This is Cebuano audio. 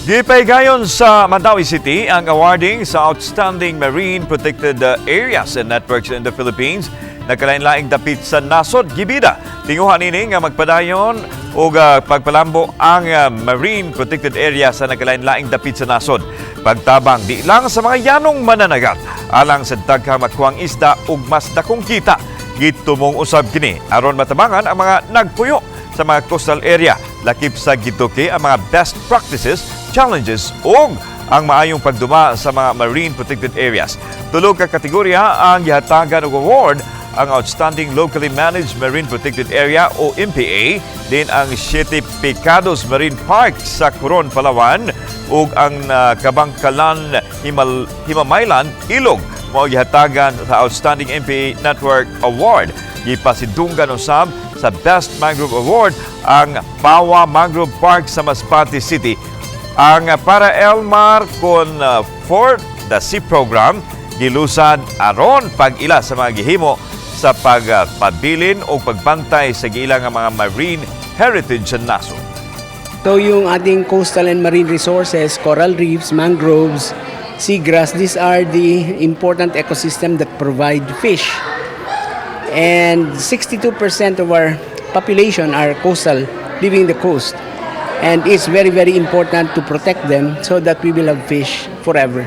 Gipahigayon sa Mandaue City ang awarding sa Outstanding Marine Protected Areas and Networks in the Philippines. Nagkalain-laing dapit sa nasod gibida. Tinguha nini nga magpadayon og pagpalambo ang Marine Protected Area sa nagkalain-laing dapit sa nasod. Pagtabang di lang sa mga yanong mananagat alang sa daghang makuhang isda ug mas dakong kita. Gitumong usab kini aron matabangan ang mga nagpuyo sa mga coastal area, lakip sa gituki ang mga best practices, challenges ug ang maayong pagduma sa mga marine protected areas. Tulo ka kategorya ang gihatagan og award: ang Outstanding Locally Managed Marine Protected Area o MPA, din ang Siete Pecados Marine Park sa Coron, Palawan ug ang Kabankalan Himamaylan Ilog mao gihatagan sa Outstanding MPA Network Award. Gipasidunggan usab sa Best Mangrove Award ang Pawa Mangrove Park sa Masbate City. Ang Para El Mar con For the Sea Program gilusad aron pag-ila sa mga gihimo sa pagpabilin o pagbantay sa giila nga mga marine heritage sa nasod. So yung ating coastal and marine resources, coral reefs, mangroves, seagrass, these are the important ecosystem that provide fish. And 62% of our population are coastal, living the coast. And it's very, very important to protect them so that we will have fish forever.